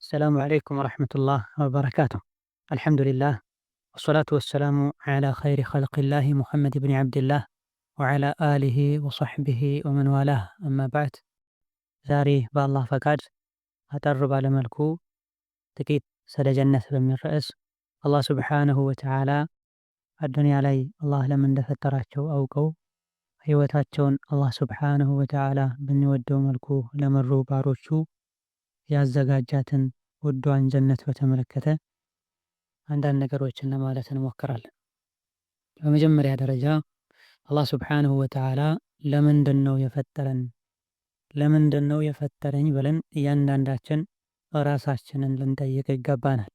السلام عليكم ورحمة الله وبركاته. الحمد لله والصلاة والسلام على خير خلق الله محمد بن عبد الله وعلى آله وصحبه ومن والاه أما بعد። ዛሬ በአላህ ፈቃድ አጠር ባለመልኩ ጥቂት ስለ ጀነት በሚል ርዕስ አላህ ስብሓነሁ ወተዓላ አዱንያ ላይ አላህ ለምን እንደፈጠራቸው አውቀው ህይወታቸውን አላህ ስብሓነሁ ወተዓላ በሚወደው መልኩ ለመሩ ባሮቹ ያዘጋጃትን ውዷን ጀነት በተመለከተ አንዳንድ ነገሮችን ለማለት እንሞክራለን። በመጀመሪያ ደረጃ አላህ ስብሓነሁ ወተዓላ ለምንድን ነው የፈጠረን? ለምንድን ነው የፈጠረኝ ብለን እያንዳንዳችን ራሳችንን ልንጠይቅ ይገባናል።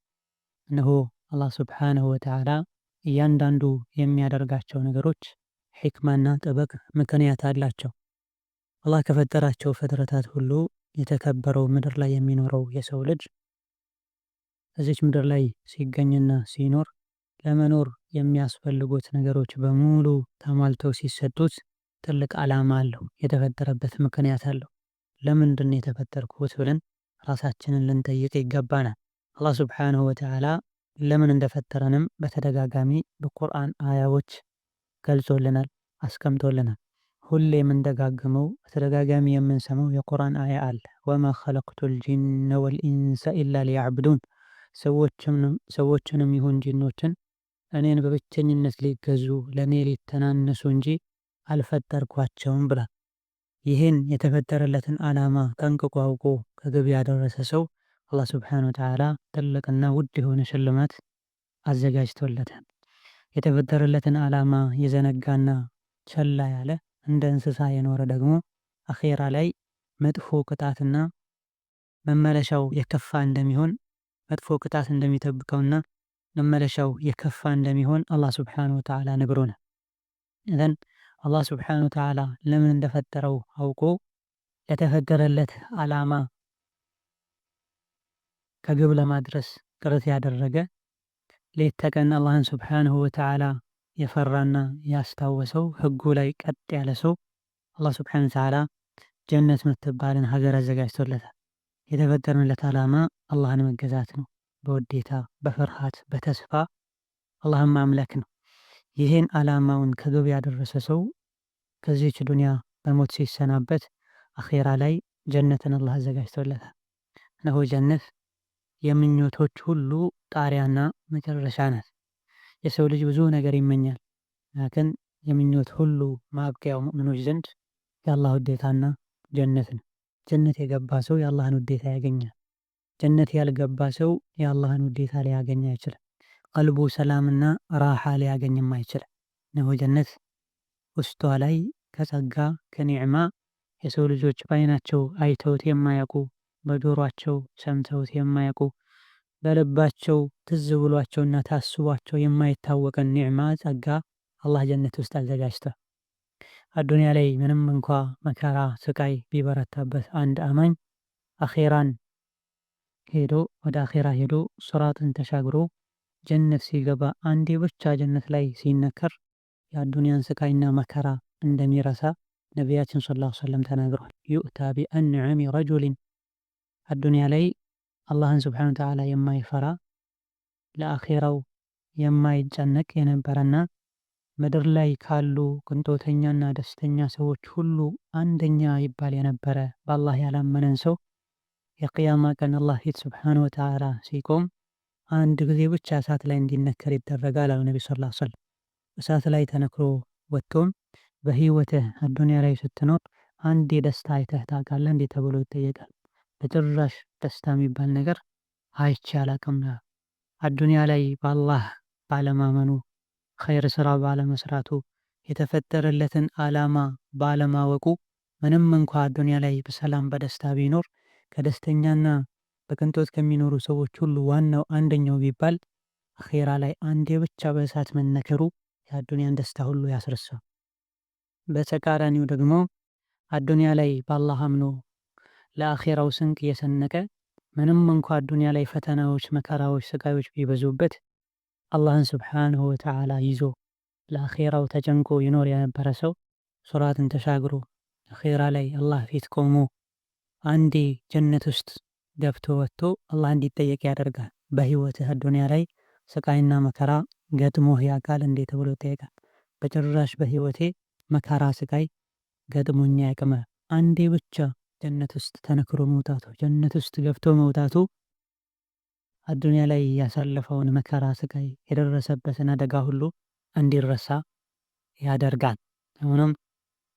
እነሆ አላህ ስብሓነሁ ወተዓላ እያንዳንዱ የሚያደርጋቸው ነገሮች ሕክማና ጥበብ ምክንያት አላቸው። አላህ ከፈጠራቸው ፍጥረታት ሁሉ የተከበረው ምድር ላይ የሚኖረው የሰው ልጅ እዚች ምድር ላይ ሲገኝና ሲኖር ለመኖር የሚያስፈልጉት ነገሮች በሙሉ ተሟልተው ሲሰጡት ትልቅ ዓላማ አለው። የተፈጠረበት ምክንያት አለው። ለምንድን የተፈጠርኩት ብለን ራሳችንን ልንጠይቅ ይገባናል። አላህ ስብሓነሁ ወተዓላ ለምን እንደፈጠረንም በተደጋጋሚ በቁርአን አያዎች ገልጾልናል፣ አስቀምጦልናል። ሁሌ የምንደጋግመው በተደጋጋሚ የምንሰማው የቁርአን አያ አለ። ወማ ኸለቅቱል ጂነ ወልኢንሰ ኢላ ሊያዕቡዱን፣ ሰዎችንም ይሁን ጂኖችን እኔን በብቸኝነት ሊገዙ ለእኔ ሊተናነሱ እንጂ አልፈጠርኳቸውም ብሏል። ይህን የተፈጠረለትን ዓላማ ጠንቅቆ አውቆ ከግብ ያደረሰ ሰው አላህ ስብሓነሁ ወተዓላ ትልቅና ውድ የሆነ ሽልማት አዘጋጅቶለታል። የተፈጠረለትን ዓላማ የዘነጋና ቸላ ያለ እንደ እንስሳ የኖረ ደግሞ አኼራ ላይ መጥፎ ቅጣትና መመለሻው የከፋ እንደሚሆን፣ መጥፎ ቅጣት እንደሚጠብቀውና መመለሻው የከፋ እንደሚሆን አላህ ስብሓነሁ ወተዓላ ነግሮናል። እዘን አላህ ስብሓነሁ ወተዓላ ለምን እንደፈጠረው አውቆ ለተፈጠረለት ዓላማ ከግብ ለማድረስ ጥረት ያደረገ፣ ሌት ተቀን አላህን ስብሓነሁ ወተዓላ የፈራና ያስታወሰው፣ ህጉ ላይ ቀጥ ያለ ሰው አላህ ስብሓነሁ ወተዓላ ጀነት የምትባልን ሀገር አዘጋጅቶለታል። የተፈጠርንለት ዓላማ አላህን መገዛት ነው። በውዴታ፣ በፍርሃት፣ በተስፋ አላህን ማምለክ ነው። ይህን ዓላማውን ከግብ ያደረሰ ሰው ከዚህች ዱንያ በሞት ሲሰናበት አኼራ ላይ ጀነትን አላህ አዘጋጅቶለታል። እነሆ ጀነት የምኞቶች ሁሉ ጣሪያና መጨረሻ ናት። የሰው ልጅ ብዙ ነገር ይመኛል። ላኪን የምኞት ሁሉ ማብቂያው ሙእሚኖች ዘንድ የአላህ ውዴታና ጀነት ነው። ጀነት የገባ ሰው የአላህን ውዴታ ያገኛል። ጀነት ያልገባ ሰው የአላህን ውዴታ ሊያገኝ አይችልም። ቀልቡ ሰላምና ራሓ ሊያገኝም አይችልም። እነሆ ጀነት ውስጧ ላይ ከጸጋ ከኒዕማ የሰው ልጆች በአይናቸው አይተውት የማያውቁ፣ በጆሯቸው ሰምተውት የማያውቁ፣ በልባቸው ትዝ ብሏቸውና ታስቧቸው የማይታወቅን ኒዕማ ጸጋ አላህ ጀነት ውስጥ አዘጋጅቷል። አዱንያ ላይ ምንም እንኳ መከራ ስቃይ ቢበረታበት አንድ አማኝ አኼራን ሄዶ፣ ወደ አኼራ ሄዶ ሱራጥን ተሻግሮ ጀነት ሲገባ አንዴ ብቻ ጀነት ላይ ሲነከር የአዱንያን ስቃይና መከራ እንደሚረሳ ነቢያችን ሰለላሁ ዐለይሂ ወሰለም ተናግረዋል። يؤتى بأنعم رجل፣ አዱንያ ላይ አላህን ስብሓነሁ ወተዓላ የማይፈራ፣ ለአኼራው የማይጨነቅ የነበረና ምድር ላይ ካሉ ቅንጦተኛና ደስተኛ ሰዎች ሁሉ አንደኛ ይባል የነበረ በአላህ ያላመነን ሰው የቅያማ ቀን አላህ ፊት ስብሓነሁ ወተዓላ ሲቆም አንድ ጊዜ ብቻ እሳት ላይ እንዲነከር ይደረጋል አሉ ነቢ ሰለላሁ ዐለይሂ ወሰለም። እሳት ላይ ተነክሮ ወጥቶም በህይወትህ አዱንያ ላይ ስትኖር አንድ የደስታ አይተህ ታውቃለህ እንዴ ተብሎ ይጠየቃል። በጭራሽ ደስታ የሚባል ነገር አይቼ አላቅም። አዱንያ ላይ በአላህ ባለማመኑ፣ ኸይር ስራ ባለመስራቱ፣ የተፈጠረለትን ዓላማ ባለማወቁ ምንም እንኳ አዱንያ ላይ በሰላም በደስታ ቢኖር ከደስተኛና በቅንጦት ከሚኖሩ ሰዎች ሁሉ ዋናው አንደኛው ቢባል አኼራ ላይ አንዴ ብቻ በእሳት መነከሩ የአዱንያን ደስታ ሁሉ ያስረሳል። በተቃራኒው ደግሞ አዱንያ ላይ በአላህ አምኖ ለአኼራው ስንቅ እየሰነቀ ምንም እንኳ አዱንያ ላይ ፈተናዎች፣ መከራዎች፣ ስቃዮች ቢበዙበት አላህን ስብሓንሁ ወተዓላ ይዞ ለአኼራው ተጨንቆ ይኖር የነበረ ሰው ሶራትን ተሻግሮ አኼራ ላይ አላህ ፊት ቆሞ አንዴ ጀነት ውስጥ ገብቶ ወጥቶ አላህ እንዲጠየቅ ያደርጋል። በህይወትህ ዱንያ ላይ ስቃይና መከራ ገጥሞህ ያውቃል እንዴ ተብሎ ይጠየቃል። በጭራሽ በህይወቴ መከራ ስቃይ ገጥሞኝ አያውቅም። አንዴ ብቻ ጀነት ውስጥ ተነክሮ መውጣቱ፣ ጀነት ውስጥ ገብቶ መውጣቱ አዱንያ ላይ ያሳለፈውን መከራ ስቃይ፣ የደረሰበትን አደጋ ሁሉ እንዲረሳ ያደርጋል። ሆኖም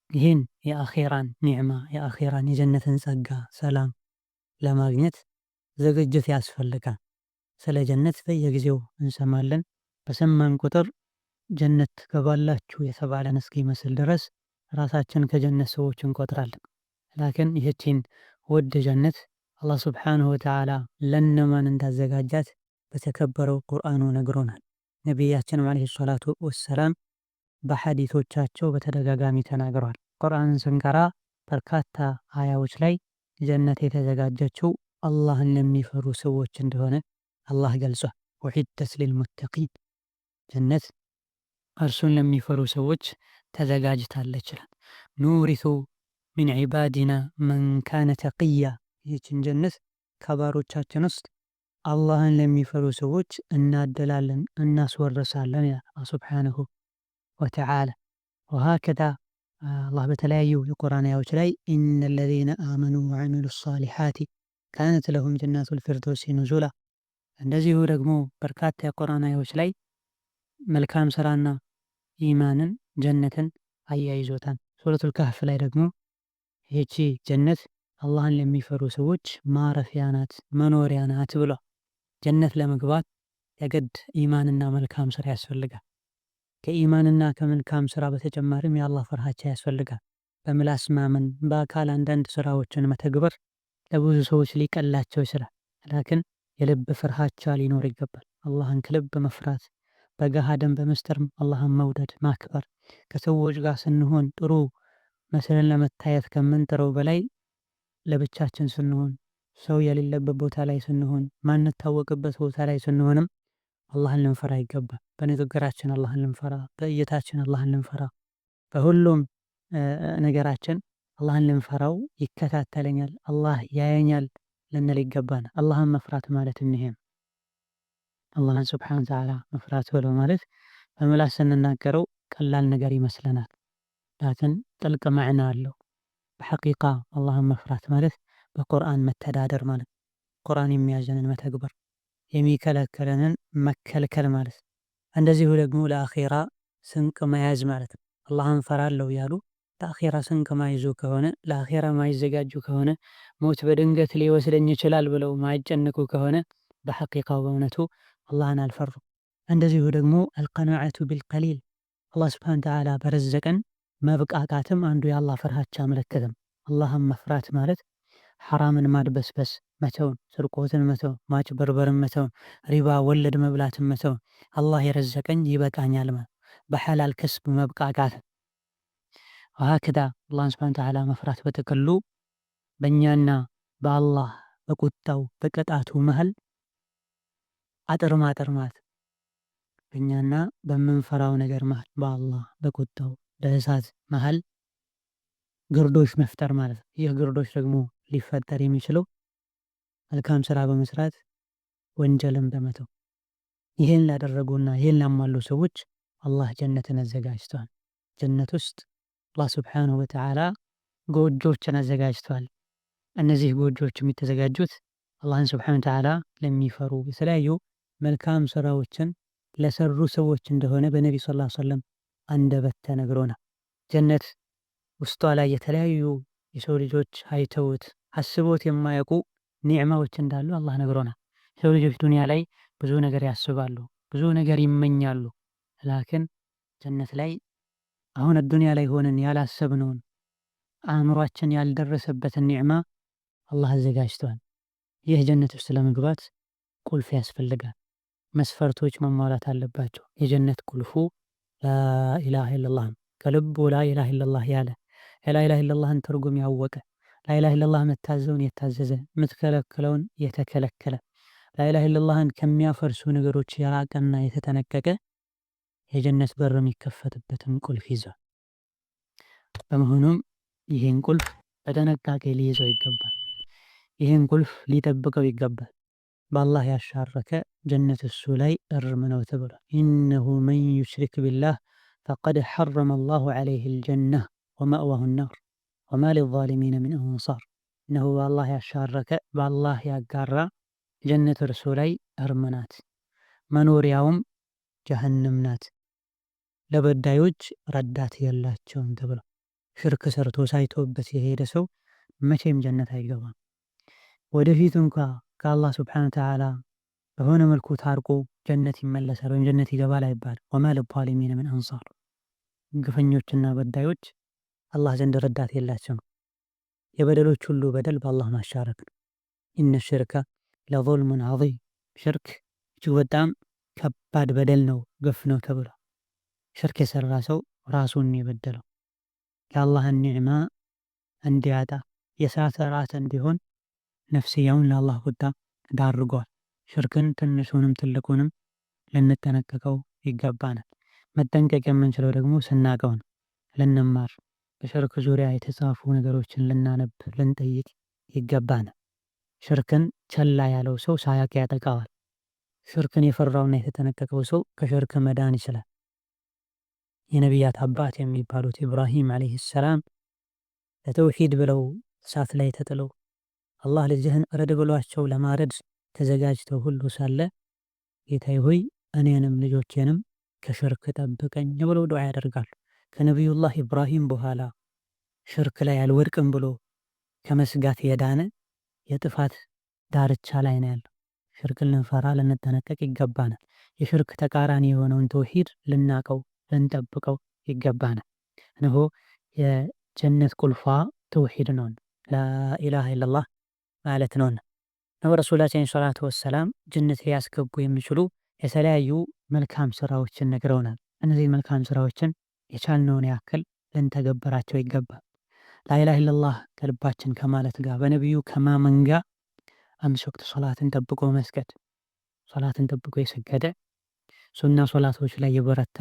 ይህን የአኼራን ኒዕማ፣ የአኼራን የጀነትን ጸጋ ሰላም ለማግኘት ዝግጅት ያስፈልጋል። ስለ ጀነት በየጊዜው እንሰማለን። በሰማን ቁጥር ጀነት ትገባላችሁ የተባለን እስኪመስል ድረስ ራሳችን ከጀነት ሰዎች እንቆጥራለን። ላኪን ይህችን ውድ ጀነት አላህ ስብሓንሁ ወተዓላ ለነማን እንዳዘጋጃት በተከበረው ቁርአኑ ነግሮናል። ነቢያችንም ዓለይሂ ሰላቱ ወሰላም በሐዲቶቻቸው በተደጋጋሚ ተናግረዋል። ቁርአንን ስንቀራ በርካታ አያዎች ላይ ጀነት የተዘጋጀችው አላህን ለሚፈሩ ሰዎች እንደሆነ አላህ ገልጿል። ኡዒደት ሊልሙተቂን፣ ጀነት እርሱን ለሚፈሩ ሰዎች ተዘጋጅታለች ይላል። ኑሪሱ ሚን ዒባዲና መን ካነ ተቅያ፣ ይህችን ጀነት ከባሮቻችን ውስጥ አላህን ለሚፈሩ ሰዎች እናደላለን እናስወርሳለን ይላል አላህ ሱብሓነሁ ወተዓላ። ወሀከዛ አላህ በተለያዩ የቁርአን አያዎች ላይ إن الذين آمنوا وعملوا الصالحات كانت لهم جنات الفردوس نزلا። እንደዚሁ ደግሞ በርካታ የቁርአን አያዎች ላይ መልካም ስራና ኢማንን ጀነትን አያይዞታል። ሱረቱል ካህፍ ላይ ደግሞ ይህቺ ጀነት አላህን ለሚፈሩ ሰዎች ማረፊያ ናት፣ መኖሪያ ናት ብሏል። ጀነት ለመግባት የግድ ኢማንና መልካም ስራ ያስፈልጋል። ከኢማንና ከመልካም ስራ በተጨማሪም የአላህ ፍርሃቻ ያስፈልጋል። በምላስ ማመን፣ በአካል አንዳንድ ስራዎችን መተግበር ለብዙ ሰዎች ሊቀላቸው ይችላል። ላክን የልብ ፍርሃቻ ሊኖር ይገባል። አላህን ከልብ መፍራት፣ በገሃድም በምስጢርም አላህን መውደድ ማክበር፣ ከሰዎች ጋር ስንሆን ጥሩ መስለን ለመታየት ከምንጥረው በላይ ለብቻችን ስንሆን፣ ሰው የሌለበት ቦታ ላይ ስንሆን፣ ማንታወቅበት ቦታ ላይ ስንሆንም አላህን ልንፈራ ይገባል። በንግግራችን አላህን ልንፈራ፣ በእይታችን አላህን ልንፈራ፣ በሁሉም ነገራችን አላህን ልንፈራው፣ ይከታተለኛል፣ አላህ ያየኛል ልንል ይገባል። አላህን መፍራት ማለት ይሄ አላህን ስብሓነ ወተዓላ መፍራት ብሎ ማለት በምላስ ስንናገረው ቀላል ነገር ይመስለናል። ላኪን ጥልቅ ማዕና አለው። በሐቂቃ አላህን መፍራት ማለት በቁርአን መተዳደር ማለት፣ ቁርአን የሚያዘንን መተግበር፣ የሚከለከለንን መከልከል ማለት፣ እንደዚሁ ደግሞ ለአኼራ ስንቅ መያዝ ማለት ነው። አላህን ፈራለሁ ያሉ ለአኼራ ስንቅ ማይዙ ከሆነ፣ ለአኼራ ማይዘጋጁ ከሆነ፣ ሞት በድንገት ሊወስደኝ ይችላል ብለው ማይጨንቁ ከሆነ በሐቂቃው በእውነቱ አላህን አልፈሩ። እንደዚሁ ደግሞ አልቀናዓቱ ቢልቀሊል፣ አላህ ስብሐነ ወተዓላ በረዘቀን መብቃቃትም አንዱ የአላህ ፍርሃቻ ምልክትም። አላህን መፍራት ማለት ሐራምን ማድበስበስ መተውን፣ ስርቆትን መተውን፣ ማጭበርበርን መተውን፣ ሪባ ወለድ መብላትን መተውን፣ አላህ የረዘቀኝ ይበቃኛል ማለት በሐላል ክስብ መብቃቃት። ወሀከዛ አላህን ስብሐነ ወተዓላ መፍራት በጥቅሉ በእኛና በአላህ በቁጣው በቅጣቱ መሃል አጥር ማጠር ማለት፣ በእኛና በምንፈራው ነገር መሃል፣ በአላህ በቁጣው በእሳት መሃል ግርዶሽ መፍጠር ማለት ነው። ይህ ግርዶሽ ደግሞ ሊፈጠር የሚችለው መልካም ስራ በመስራት፣ ወንጀልን በመተው። ይህን ላደረጉና ይህን ላሟሉ ሰዎች አላህ ጀነትን አዘጋጅቷል። ጀነት ውስጥ አላህ ስብሓነሁ ወተዓላ ጎጆችን አዘጋጅቷል። እነዚህ ጎጆዎች የሚተዘጋጁት አላህን ስብሓነሁ ወተዓላ ለሚፈሩ፣ የተለያዩ መልካም ስራዎችን ለሰሩ ሰዎች እንደሆነ በነቢ ሰለላሁ ዐለይሂ ወሰለም አንደበት ተነግሮናል። ጀነት ውስጧ ላይ የተለያዩ የሰው ልጆች አይተውት አስቦት የማያውቁ ኒዕማዎች እንዳሉ አላህ ነግሮናል። የሰው ልጆች ዱንያ ላይ ብዙ ነገር ያስባሉ፣ ብዙ ነገር ይመኛሉ። ላክን ጀነት ላይ አሁን ዱንያ ላይ ሆነን ያላሰብነውን፣ አእምሯችን ያልደረሰበትን ኒዕማ አላህ አዘጋጅቷል። ይህ ጀነት ውስጥ ለመግባት ቁልፍ ያስፈልጋል። መስፈርቶች መሟላት አለባቸው። የጀነት ቁልፉ ላኢላሃ ኢለላህ፣ ከልቡ ላኢላሃ ኢለላህ ያለ፣ የላኢላሃ ኢለላህን ትርጉም ያወቀ፣ ላኢላሃ ኢለላህ መታዘውን የታዘዘ፣ የምትከለክለውን የተከለከለ፣ ላኢላሃ ኢለላህን ከሚያፈርሱ ነገሮች የራቀና የተጠነቀቀ የጀነት በር የሚከፈትበትን ቁልፍ ይዟል። በመሆኑም ይህን ቁልፍ በጥንቃቄ ሊይዘው ይገባል። ይህን ቁልፍ ሊጠብቀው ይገባል። በአላህ ያሻረከ ጀነት እሱ ላይ እርም ነው ተብሏል። إنه من يشرك بالله فقد حرم الله عليه الجنة ومأواه النار وما للظالمين من أنصار። እነሆ በአላህ ያሻረከ በአላህ ያጋራ ጀነት እርሱ ላይ እርም ናት፣ መኖሪያውም ጀሀነም ናት፣ ለበዳዮች ረዳት የላቸውም ተብሏል። ሽርክ ሰርቶ ሳይቶበት የሄደ ሰው መቼም ጀነት አይገባም። ወደፊት እንኳ ከአላህ ስብሓነ ወተዓላ በሆነ መልኩ ታርቆ ጀነት ይመለሳል ወይም ጀነት ይገባል አይባልም። ወማ ሊዛሊሚነ ምን አንሳር። ግፈኞችና በዳዮች አላህ ዘንድ ረዳት የላቸውም። የበደሎች ሁሉ በደል በአላህ ማሻረክ ነው። ኢነ ሽርከ ለዙልሙን ዐዚም፣ ሽርክ እጅግ በጣም ከባድ በደል ነው፣ ግፍ ነው ተብሏል። ሽርክ የሰራ ሰው ራሱን የበደለው የአላህን ኒዕማ እንዲያጣ የእሳት እራት እንዲሆን ነፍስያውን ለአላህ ቁጣ ዳርጓል። ሽርክን ትንሹንም ትልቁንም ልንጠነቀቀው ይገባናል። መጠንቀቅ የምንችለው ደግሞ ስናቀው ነው። ልንማር፣ በሽርክ ዙሪያ የተጻፉ ነገሮችን ልናነብ፣ ልንጠይቅ ይገባናል። ሽርክን ቸላ ያለው ሰው ሳያቅ ያጠቃዋል። ሽርክን የፈራውና የተጠነቀቀው ሰው ከሽርክ መዳን ይችላል። የነቢያት አባት የሚባሉት ኢብራሂም ዓለይሂ ሰላም ለተውሂድ ብለው እሳት ላይ ተጥለው አላህ ልጅህን እረድ ብሏቸው ለማረድ ተዘጋጅተው ሁሉ ሳለ ጌታዬ ሆይ እኔንም ልጆቼንም ከሽርክ ጠብቀኝ ብለው ዱዓ ያደርጋሉ። ከነቢዩላህ ኢብራሂም በኋላ ሽርክ ላይ አልወድቅም ብሎ ከመስጋት የዳነ የጥፋት ዳርቻ ላይ ነው ያለው። ሽርክን ልንፈራ ልንጠነቀቅ ይገባናል። የሽርክ ተቃራኒ የሆነውን ተውሂድ ልናቀው ልንጠብቀው ይገባናል። እነሆ የጀነት ቁልፏ ተውሂድ ነውና ላኢላሃ ኢለላህ ማለት ነውና ነው። ረሱላችን ሰላቱ ወሰላም ጀነት ሊያስገቡ የሚችሉ የተለያዩ መልካም ስራዎችን ነግረውናል። እነዚህ መልካም ስራዎችን የቻልነውን ያክል ልንተገበራቸው ይገባል። ላኢላሃ ኢለላህ ከልባችን ከማለት ጋር በነቢዩ ከማመን ጋር አምስት ወቅት ሶላትን ጠብቆ መስገድ፣ ሶላትን ጠብቆ የሰገደ ሱና ሶላቶች ላይ የበረታ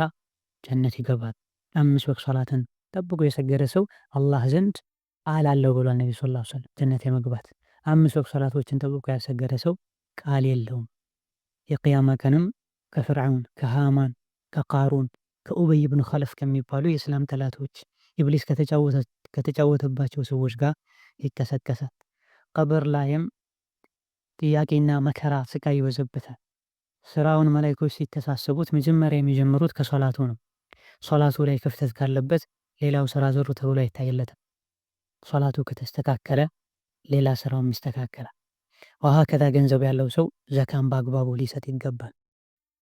ጀነት ይገባል። አምስት ወቅት ሶላትን ጠብቆ የሰገደ ሰው አላህ ዘንድ ቃል አለው ብሏል ነቢ ሰለላሁ ዐለይሂ ወሰለም ጀነት የመግባት። አምስት ወቅት ሶላቶችን ጠብቆ ያልሰገደ ሰው ቃል የለውም። የቅያማ ቀንም ከፍርዓውን፣ ከሃማን፣ ከቃሩን፣ ከኡበይ ብን ኸለፍ ከሚባሉ የእስላም ጠላቶች ኢብሊስ ከተጫወተባቸው ሰዎች ጋር ይቀሰቀሳል። ቀብር ላይም ጥያቄና መከራ ስቃይ ይበዛበታል። ስራውን መላኢኮች ሲተሳሰቡት መጀመሪያ የሚጀምሩት ከሶላቱ ነው። ሶላቱ ላይ ክፍተት ካለበት ሌላው ስራ ዞር ተብሎ አይታይለትም። ሶላቱ ከተስተካከለ ሌላ ስራውም ይስተካከላል። ወሀከዛ ገንዘብ ያለው ሰው ዘካን በአግባቡ ሊሰጥ ይገባል።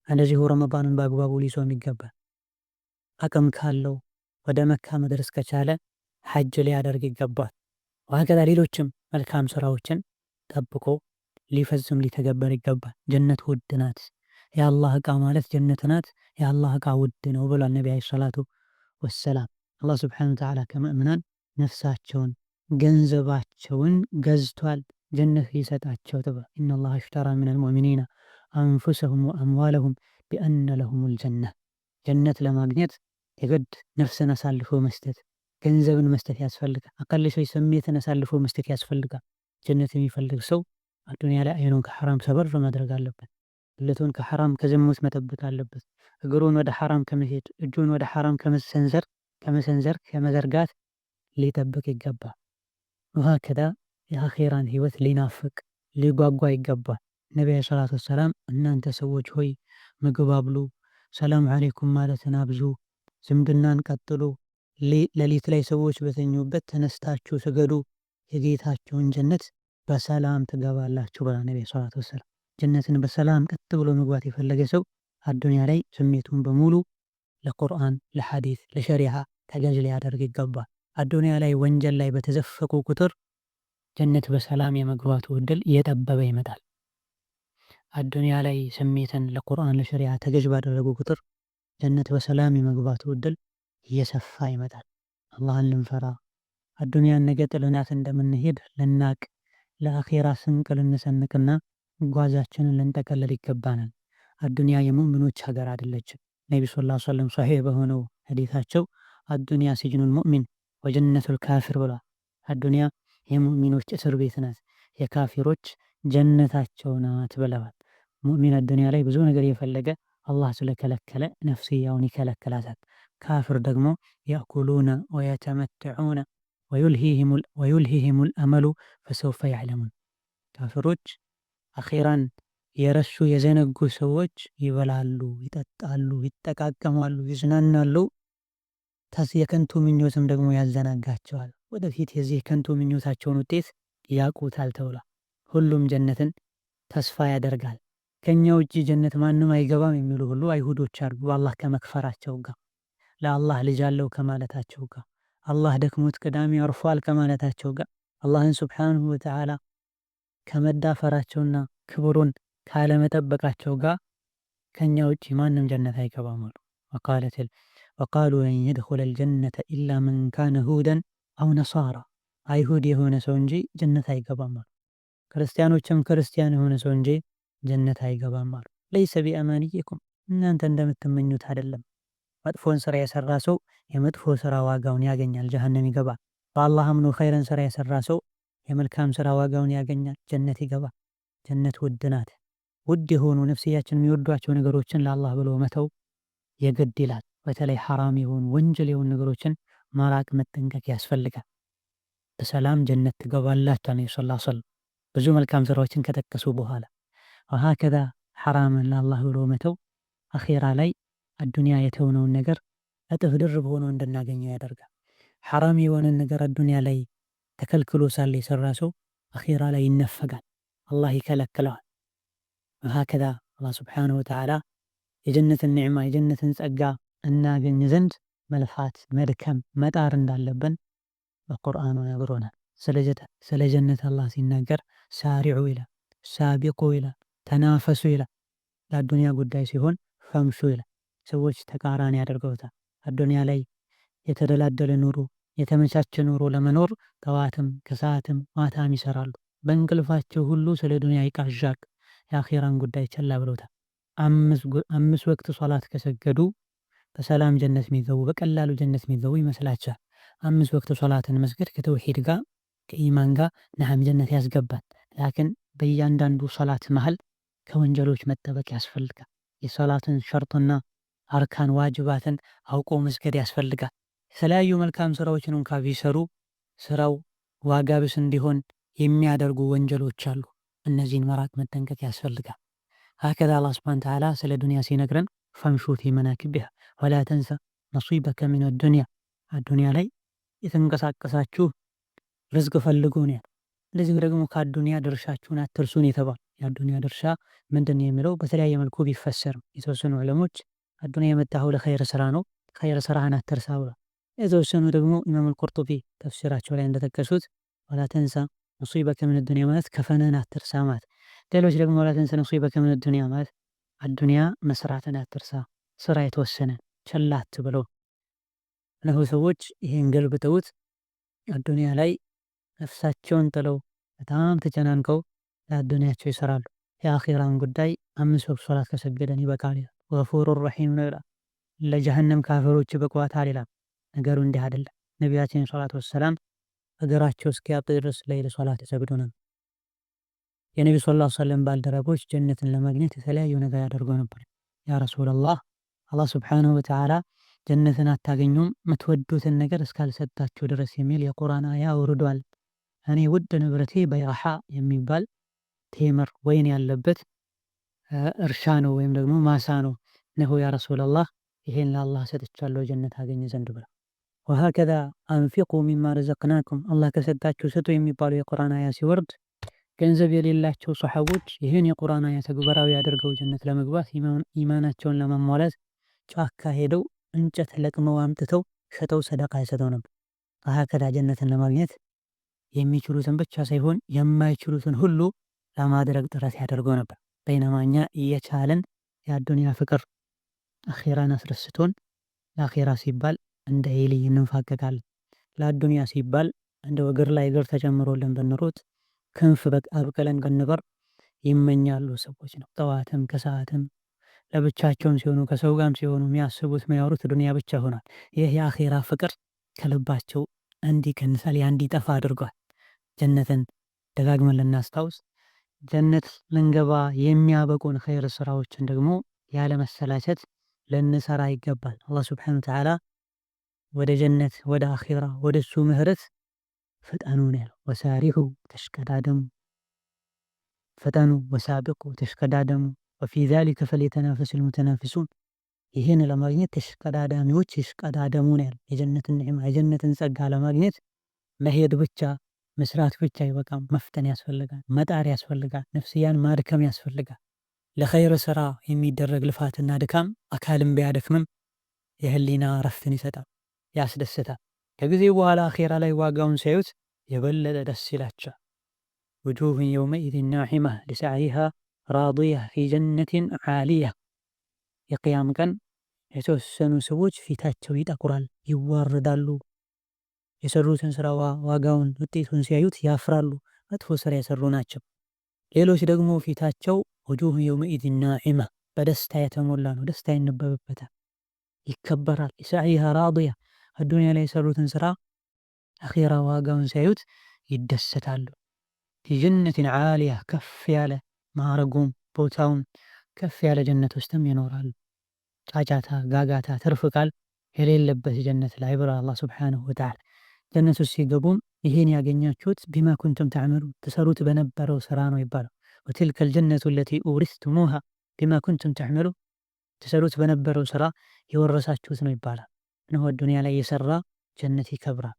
እንደዚሁ ረመዳንን በአግባቡ ሊጾም ይገባል። አቅም ካለው ወደ መካ መድረስ ከቻለ ሐጅ ሊያደርግ ይገባል። ወሀከዛ ሌሎችም መልካም ስራዎችን ጠብቆ ሊፈጽም ሊተገበር ይገባል። ጀነት ውድ ናት። የአላህ ዕቃ ማለት ጀነት ናት። የአላህ ዕቃ ውድ ነው ብሏል ነቢ ዓለይሂ ሰላቱ ወሰላም። አላህ ስብሐነሁ ወተዓላ ከምእምናን ነፍሳቸውን ገንዘባቸውን ገዝቷል ጀነት ሊሰጣቸው ተብሏል። ኢነላሃ አሽተራ ሚነል ሙእሚኒና አንፉሰሁም ወአምዋለሁም ቢአነ ለሁሙል ጀነ። ጀነት ለማግኘት የግድ ነፍስን አሳልፎ መስጠት ገንዘብን መስጠት ያስፈልጋል። አቀል ሰው ስሜትን አሳልፎ መስጠት ያስፈልጋል። ጀነት የሚፈልግ ሰው አዱንያ ላይ አይኑን ከሐራም ሰበር ማድረግ አለበት። ብልቱን ከሐራም ከዝሙት መጠበቅ አለበት። እግሩን ወደ ሐራም ከመሄድ እጁን ወደ ሐራም ከመሰንዘር ከመዘርጋት ሊጠብቅ ይገባል። ወሀከዛ የአኼራን ህይወት ሊናፍቅ ሊጓጓ ይገባል። ነቢ ዓለይሂ ሰላቱ ወሰላም እናንተ ሰዎች ሆይ ምግብ አብሉ፣ ሰላም ዓለይኩም ማለትን አብዙ፣ ዝምድናን ቀጥሉ፣ ሌሊት ላይ ሰዎች በተኙበት ተነስታችሁ ስገዱ፣ የጌታቸውን ጀነት በሰላም ትገባላችሁ ብላ ነቢ ሰላቱ ወሰላም። ጀነትን በሰላም ቀጥ ብሎ መግባት የፈለገ ሰው አዱንያ ላይ ስሜቱን በሙሉ ለቁርአን፣ ለሐዲስ፣ ለሸሪዓ ተገዥ ሊያደርግ ይገባል። አዱንያ ላይ ወንጀል ላይ በተዘፈቁ ቁጥር ጀነት በሰላም የመግባቱ እድል እየጠበበ ይመጣል። አዱንያ ላይ ስሜትን ለቁርአን ለሸሪዓ ተገዥ ባደረጉ ቁጥር ጀነት በሰላም የመግባቱ እድል እየሰፋ ይመጣል። አላህን ልንፈራ አዱንያን ነገ ጥለናት እንደምንሄድ ልናቅ ለአኼራ ስንቅ ልንሰንቅና ጓዛችንን ልንጠቀልል ይገባናል። አዱንያ የሙእሚኖች ሀገር አይደለችም። ነቢ ሰለላሁ ዐለይሂ ወሰለም ሶሒህ በሆነው ሐዲታቸው አዱንያ ሲጅኑል ሙእሚን ወጀነቱል ካፊር ብሏል። አዱንያ የሙእሚኖች እስር ቤት ናት፣ የካፊሮች ጀነታቸው ናት ብለዋል። ሙእሚን አዱንያ ላይ ብዙ ነገር እየፈለገ አላህ ስለከለከለ ነፍስያውን ይከለክላታል። ካፍር ደግሞ يأكلون ويتمتعون ويلهيهم الأمل فسوف يعلمون። ካፍሮች አኼራን የረሱ የዘነጉ ሰዎች ይበላሉ፣ ይጠጣሉ፣ ይጠቃቀማሉ፣ ይዝናናሉ። የከንቱ ምኞትም ደግሞ ያዘናጋቸዋል። ወደፊት የዚህ ከንቱ ምኞታቸውን ውጤት ያውቁታል ተብሏል። ሁሉም ጀነትን ተስፋ ያደርጋል። ከኛ ውጭ ጀነት ማንም አይገባም የሚሉ ሁሉ አይሁዶች አሉ። በአላህ ከመክፈራቸው ጋር፣ ለአላህ ልጅ አለው ከማለታቸው ጋር፣ አላህ ደክሞት ቅዳሜ አርፏል ከማለታቸው ጋር፣ አላህን ሱብሓነሁ ወተዓላ ከመዳፈራቸውና ክብሩን ካለመጠበቃቸው ጋር ከኛ ውጭ ማንም ጀነት አይገባም አሉ። ወቃሉ ለን የድኹለል ጀነተ ኢላ መን ካነ ሁደን አው ነሳራ፣ አይሁድ የሆነ ሰው እንጂ ጀነት አይገባም አሉ። ክርስቲያኖችም ክርስቲያን የሆነ ሰው እንጂ ጀነት አይገባም አሉ። ለይሰ ቢአማንይኩም፣ እናንተ እንደምትመኙት አይደለም። መጥፎን ስራ የሰራ ሰው የመጥፎ ስራ ዋጋውን ያገኛል፣ ጀሀነም ይገባል። በአላህ አምኖ ኸይረን ስራ የሰራ ሰው የመልካም ስራ ዋጋውን ያገኛል፣ ጀነት ይገባል። ጀነት ውድ ናት። ውድ የሆኑ ነፍስያችን የሚወዷቸው ነገሮችን ለአላህ ብሎ መተው የግድ ይላል። በተለይ ሐራም የሆኑ ወንጀል የሆኑ ነገሮችን ማራቅ መጠንቀቅ ያስፈልጋል። በሰላም ጀነት ትገባላችሁ ነብዩ ሰለላሁ ዐለይሂ ወሰለም ብዙ መልካም ስራዎችን ከጠቀሱ በኋላ። ወሀከዛ ሐራምን ለአላህ ብሎ መተው አኼራ ላይ አዱንያ የተውነውን ነገር እጥፍ ድርብ ሆኖ እንድናገኘው ያደርጋል። ሐራም የሆነን ነገር አዱንያ ላይ ተከልክሎ ሳለ የሰራ ሰው አኼራ ላይ ይነፈጋል፣ አላህ ይከለክለዋል። ወሀከዛ አላህ ስብሓነሁ ወተዓላ የጀነትን ኒዕማ የጀነትን ጸጋ እናገኝ ዘንድ መልፋት፣ መድከም፣ መጣር እንዳለብን በቁርአኑ ነግሮናል። ስለ ጀነት አላህ ሲናገር ሳሪዑ ይላል፣ ሳቢቁ ይላል፣ ተናፈሱ ይላል። ለአዱንያ ጉዳይ ሲሆን ፈምሹ ይላል። ሰዎች ተቃራኒ ያደርገውታል። አዱንያ ላይ የተደላደለ ኑሮ የተመቻቸ ኑሮ ለመኖር ጠዋትም ከሰዓትም ማታም ይሰራሉ። በእንቅልፋቸው ሁሉ ስለ ዱንያ ይቃዣቅ፣ የአኼራን ጉዳይ ቸላ ብለውታል። አምስት ወቅት ሶላት ከሰገዱ በሰላም ጀነት የሚገቡ በቀላሉ ጀነት የሚገቡ ይመስላቸዋል። አምስት ወቅት ሶላትን መስገድ ከተውሂድ ጋር ከኢማን ጋር نعم ጀነት ያስገባል። لكن በእያንዳንዱ ሶላት መሃል ከወንጀሎች መጠበቅ ያስፈልጋል። የሶላትን ሸርጥና አርካን ዋጅባትን አውቆ መስገድ ያስፈልጋል። የተለያዩ መልካም ስራዎችን እንኳ ቢሰሩ ስራው ዋጋ ቢስ እንዲሆን የሚያደርጉ ወንጀሎች አሉ። እነዚህን መራቅ መጠንቀቅ ያስፈልጋል። هكذا አላህ سبحانه وتعالى ስለ ዱንያ ሲነግረን فامش في مناكبها ولا تنس نصيبك من الدنيا፣ አዱንያ ላይ የተንቀሳቀሳችሁ ርዝቅ ፈልጉ ነው። እንደዚሁ ደግሞ ከአዱንያ ድርሻችሁን አትርሱን የተባል የአዱንያ ድርሻ ምንድን ነው የሚለው በተለያየ መልኩ ቢፈሰርም የተወሰኑ ዑለሞች አዱንያ የመጣኸው ለኸይር ስራ ነው፣ ኸይር ስራህን አትርሳ ብሏል። የተወሰኑ ደግሞ ኢማም አልቁርጡቢ ተፍሲራቸው ላይ እንደጠቀሱት ولا تنس نصيبك من الدنيا ማለት ከፈንህን አትርሳ ማለት፣ ሌሎች ደግሞ ولا تنس نصيبك من الدنيا ማለት አዱንያ መስራትን አትርሳ፣ ስራ የተወሰነ ቸላ አትበለው። እነሆ ሰዎች ይሄን ገልብጠውት አዱንያ ላይ ነፍሳቸውን ጥለው በጣም ተጨናንቀው ለአዱንያቸው ይሰራሉ። የአኺራን ጉዳይ አምስት ወቅት ሶላት ከሰገደን ይበቃል ይላል። غفور رحيم ነው ይላል። ለጀሀነም ካፊሮች ይበቋታል ይላል። ነገሩ እንዲህ አይደለም። ነቢያችን الصلاة والسلام እግራቸው እስኪያብጥ ድረስ ለይል ሶላት ይሰግዱ ነበር። የነቢ صلى الله عليه وسلم ባልደረቦች ጀነትን ለማግኘት የተለያዩ ነገር ያደርጉ ነበር። يا رسول الله አላህ سبحانه وتعالى ጀነትን አታገኙም የምትወዱትን ነገር እስካልሰጣችሁ ድረስ የሚል የቁርአን አያ አውርዷል። እኔ ውድ ንብረቴ በይረሓ የሚባል ቴምር ወይን ያለበት እርሻ ነው ወይም ደግሞ ማሳ ነው። እነሆ يا رسول الله ይሄን ለአላህ ሰጥቻለሁ ጀነት አገኘ ዘንድ ብላ። وهكذا أنفقوا مما رزقناكم አላህ ከሰጣችሁ ስጡ የሚባለው የቁርአን አያ ሲወርድ ገንዘብ የሌላቸው ሰሐቦች ይህን የቁርአን አያ ተግባራዊ አድርገው ጀነት ለመግባት ኢማናቸውን ለማሟላት ጫካ ሄደው እንጨት ለቅመው አምጥተው ሸጠው ሰደቃ ይሰጠው ነበር። وهكذا ጀነትን ለማግኘት የሚችሉትን ብቻ ሳይሆን የማይችሉትን ሁሉ ለማድረግ ጥረት ያደርገው ነበር። بينما እኛ እየቻለን የአዱንያ ፍቅር አኼራን አስረስቶን ለአኼራ ሲባል እንደ ኤሊ እንፋቀቃለን። ለአዱንያ ሲባል እንደ እግር ላይ እግር ተጨምሮልን ብንሮጥ ክንፍ አብቅለን ብንበር ይመኛሉ ሰዎች ነው። ጠዋትም ከሰዓትም ለብቻቸውም ሲሆኑ ከሰው ጋርም ሲሆኑ የሚያስቡት የሚያወሩት ዱንያ ብቻ ሆኗል። ይህ የአኼራ ፍቅር ከልባቸው እንዲቀንሳል ያ እንዲጠፋ አድርጓል። ጀነትን ደጋግመን ልናስታውስ፣ ጀነት ልንገባ የሚያበቁን ኸይር ስራዎችን ደግሞ ያለመሰላቸት ልንሰራ ይገባል። አላህ سبحانه وتعالى ወደ ጀነት፣ ወደ አኺራ፣ ወደ እሱ ምህረት ፍጠኑ ነው ያለው። وسارعوا ተሽቀዳደሙ፣ ፍጠኑ፣ وسابقوا ተሽቀዳደሙ። وفي ذلك فليتنافس المتنافسون ይህን ለማግኘት ተሽቀዳዳሚዎች ይሽቀዳደሙ ነው ያለው። የጀነትን ኒዕማ የጀነትን ጸጋ ለማግኘት መሄድ ብቻ መስራት ብቻ አይበቃም። መፍጠን ያስፈልጋል፣ መጣር ያስፈልጋል፣ ነፍስያን ማድከም ያስፈልጋል። ለኸይር ስራ የሚደረግ ልፋትና ድካም አካልም ቢያደክምም የህሊና ረፍትን ይሰጣል፣ ያስደስታል። ከጊዜ በኋላ አኼራ ላይ ዋጋውን ሲያዩት የበለጠ ደስ ይላቸዋል። وجوه يومئذ ناعمة لسعيها راضية في جنة عالية። የቅያም ቀን የተወሰኑ ሰዎች ፊታቸው ይጠቁራል፣ ይዋረዳሉ። የሰሩትን ስራ ዋጋውን ውጤቱን ሲያዩት ያፍራሉ። መጥፎ ስራ የሰሩ ናቸው። ሌሎች ደግሞ ፊታቸው وجوه يومئذ ناعمة በደስታ የተሞላ ነው። ደስታ ይነበብበታል፣ ይከበራል። لسعيها راضية አዱንያ ላይ የሰሩትን ስራ አኼራ ዋጋውን ሲያዩት ይደሰታሉ። في جنة عالية ከፍ ያለ ማዕረጉም ቦታውም ከፍ ያለ ጀነት ውስጥም ይኖራሉ። ጫጫታ፣ ጋጋታ፣ ትርፍ ቃል የሌለበት ጀነት ላይ ብሏል አላህ سبحانه وتعالى። ጀነት ውስጥ ሲገቡም ይሄን ያገኛችሁት بما كنتم تعملون ትሰሩት በነበረው ስራ ነው ይባላል። وتلك الجنة التي أورثتموها بما كنتم تعملون ትሰሩት በነበረው ስራ የወረሳችሁት ነው ይባላል። እነሆ ዱንያ ላይ የሰራ ጀነት ይከብራል፣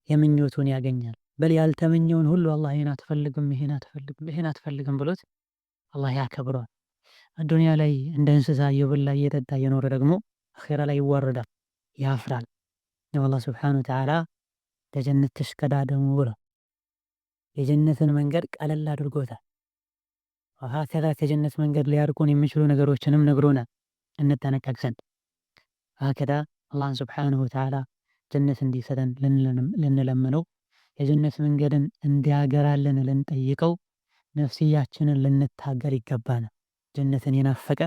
የምኞቱን ያገኛል። በል ያልተመኘውን ሁሉ አላህ ይሄን አትፈልግም፣ ይሄን አትፈልግም፣ ይሄን አትፈልግም ብሎት አላህ ያከብረዋል። ዱንያ ላይ እንደ እንስሳ እየበላ እየጠጣ እየኖረ ደግሞ አኼራ ላይ ይዋረዳል፣ ያፍራል። አላህ ስብሓነሁ ወተዓላ ለጀነት ተሽቀዳደሙ ብሏል። የጀነትን መንገድ ቀለል አድርጎታል። ወሀከዛ ከጀነት መንገድ ሊያርቁን የሚችሉ ነገሮችንም ነግሮናል እንጠነቀቅ ዘንድ። ሀከዛ አላህን ስብሓነሁ ወተዓላ ጀነት እንዲሰጠን ልንለምነው፣ የጀነት መንገድን እንዲያገራልን ልንጠይቀው፣ ነፍስያችንን ልንታገል ይገባናል። ጀነትን የናፈቀ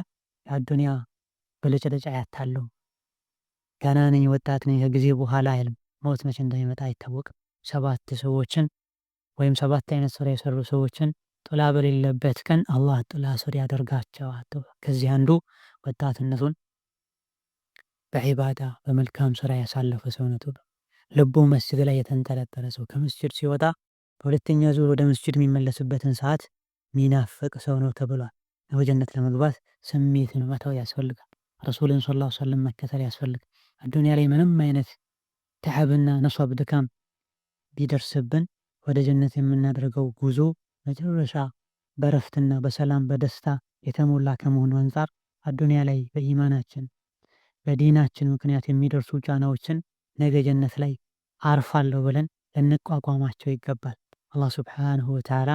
የአዱንያ ብልጭልጭ አያታለውም። ገና ነኝ ወጣት ነኝ ከጊዜ በኋላ አይልም። ሞት መቼ እንደሚመጣ አይታወቅም። ሰባት ሰዎችን ወይም ሰባት አይነት ስራ የሰሩ ሰዎችን ጥላ በሌለበት ቀን አላህ ጥላ ስር ያደርጋቸዋል። ከዚህ አንዱ ወጣትነቱን በዒባዳ በመልካም ስራ ያሳለፈ ሰው ነው። ልቡ መስጅድ ላይ የተንጠለጠለ ሰው ከመስጅድ ሲወጣ በሁለተኛ ዙር ወደ መስጅድ የሚመለስበትን ሰዓት ሚናፍቅ ሰው ነው ተብሏል። ወደ ለመግባት ስሜትን መተው ያስፈልጋል። ረሱልን ሰለላሁ ዐለይሂ ወሰለም መከተል ያስፈልጋል። አዱንያ ላይ ምንም አይነት ተዓብና ነሷብ ድካም ቢደርስብን ወደ ጀነት የምናደርገው ጉዞ መጨረሻ በረፍትና በሰላም በደስታ የተሞላ ከመሆኑ አንፃር አዱንያ ላይ በኢማናችን በዲናችን ምክንያት የሚደርሱ ጫናዎችን ነገ ጀነት ላይ አርፋለሁ ብለን ልንቋቋማቸው ይገባል። አላህ ሱብሓነሁ ወተዓላ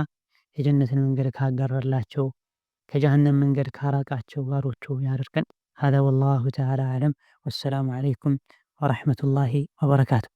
የጀነትን መንገድ ካጋራላቸው ከጀሃነም መንገድ ካራቃቸው ባሮቹ ያደርገን። هذا والله تعالى أعلم والسلام عليكم ورحمة الله وبركاته።